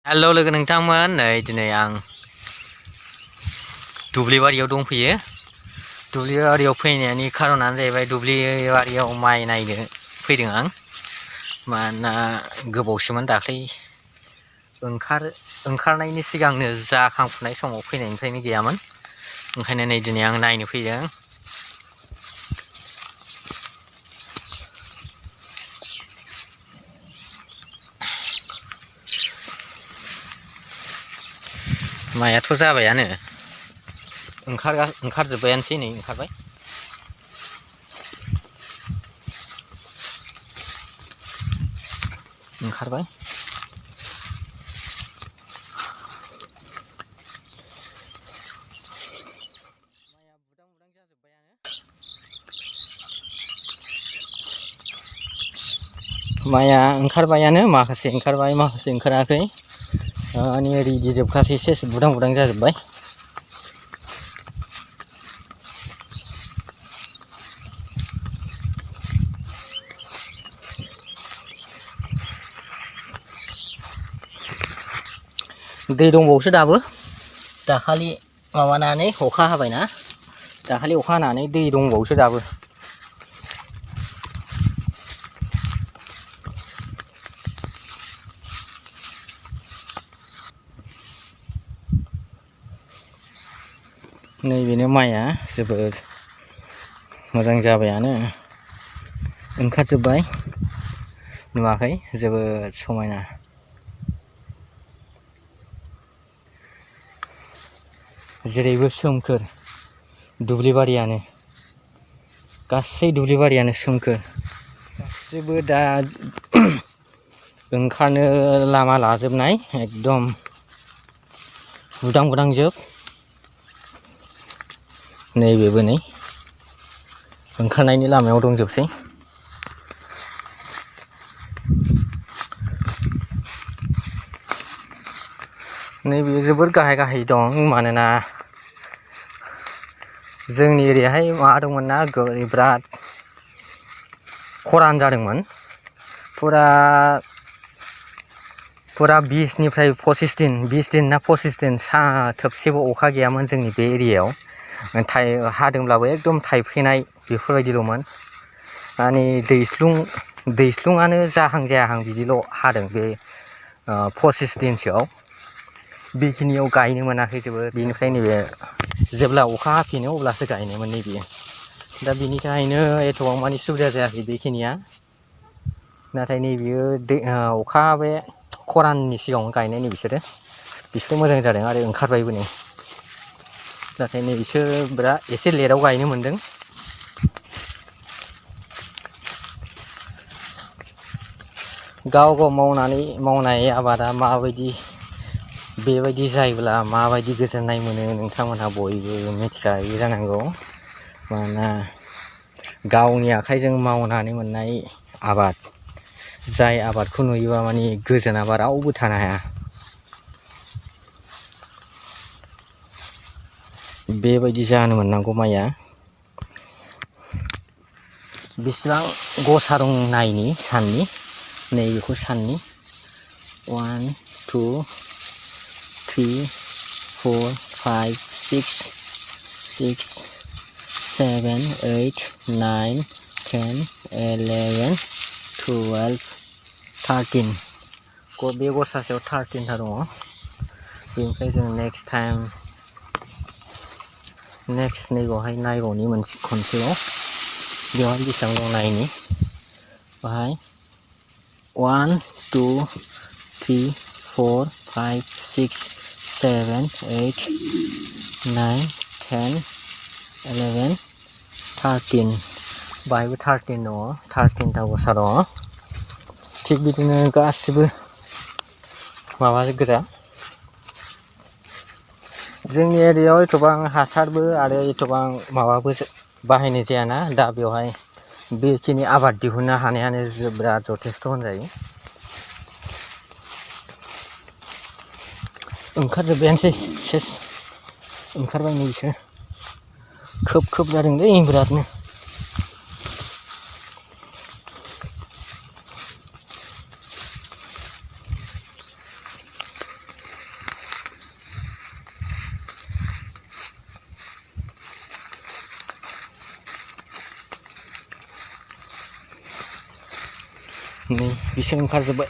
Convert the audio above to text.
हेल' लोगो नोंथांमोन नै दिनै आं दुब्लिबारियाव दंफैयो। दुब्लिबारियाव फैनायनि खारनानो जाहैबाय दुब्लिबारियाव माइ नायनो फैदों आं। मानोना गोबावसोमोन दाख्लै ओंखारनायनि सिगांनो जाखांफुनाय समाव फैनायनिफ्रायनो गैयामोन। ओंखायनो नै दिनै आं नायनो फैदों। माइआथ' जाबायानो ओंखारजोब्बायानोसै नै ओंखारबाय। माइआ ओंखारबायानो, माखासे ओंखारबाय माखासे ओंखाराखै। माने रेडि जोबखासै, सेस बुदां बुदां जाजोब्बाय। दै दंबावोसो दाबो। दाखालि माबानानै अखा हाबायना, दाखालि अखा हानानै दै दंबावोसो दाबो। नैबेनो माइआ जोबोद मोजां जाबायानो, ओंखारजोब्बाय। नुवाखै, जोबोद समायना। जेरैबो सोमखोर दुब्लिबारियानो, गासै दुब्लिबारियानो सोमखोर। गासिबो दा ओंखारनो लामा लाजोबनाय, एकदम बुदां बुदां जोब। नैबेबो नै ओंखारनायनि लामायाव दंजोबसै। नैबे जोबोर गाहाय गाहाय दं, मानोना जोंनि एरियाहाय माबा दंमोन ना, बिराद खरान जादोंमोन। फुरा 20निफ्राय 25 दिन ना 25 दिन थोबसेबो अखा गैयामोन जोंनि बे एरियायाव। हादोंब्लाबो एकदम थाइफ्रिनाय बेफोरबायदिल'मोन। माने दैस्लुङानो जाहां जायाहां बिदिल' हादों बे 25 दिनसोआव। बेखिनियाव गायनो मोनाखै जोबोद। बेनिफ्राय नैबे जेब्ला अखा हाफिनो अब्लासो गायनो मोनो बियो। दा बिनि थाखायनो एथबां मानि सुबिदा जायाखै बेखिनिया। नाथाय नैबेयो अखा बे खराननि सिगाङाव गायनायनि बिसोरो मोजां जादों आरो ओंखारबायबो नै। नाथाय नै बिसोर बिराद एसे लेटआव गायनो मोनदों। गाव गाव मावनाय आबादा माबायदि, बेबायदि जायोब्ला माबायदि गोजोननाय मोनो नोंथांमोनहा बयबो मिथिखायो जानांगौ। मानोना गावनि आखाइजों मावनानै मोननाय आबाद, जाय आबादखौ नुयोबा माने गोजोनाबा रावबो थानो हाया। बेबायदि जानो मोननांगौ माइया। बेसेबां गसा दं नायनि साननि, नैबेखौ साननि 1 2 3 4 5 6 6 7 8 9 10 11 12 13 बे गसासेयाव 13था दङ। बेनिफ्राय जों नेक्स्ट नैबावहाय नायबावनि खनसेयाव बेवहाय बेसेबां दं नायनि। बाहाय 1 2 3 4 5 6 7 8 9 10 11 13 बाहायबो 13 दङ, 13था गसा दङ। थिग बिदिनो गासिबो माबाजों गोजा। जोंनि एरियायाव एथबां हासारबो आरो एथबां माबाबो बाहायनाय जायाना, दा बेवहाय बेखिनि आबाद दिहुननो हानायानो बिराद जथेस्थ' होनजायो। ओंखारजोब्बायानोसै, सेस ओंखारबाय नै बिसोर। खोब जादोंलै बिरादनो। नै बिसोर ओंखारजोब्बाय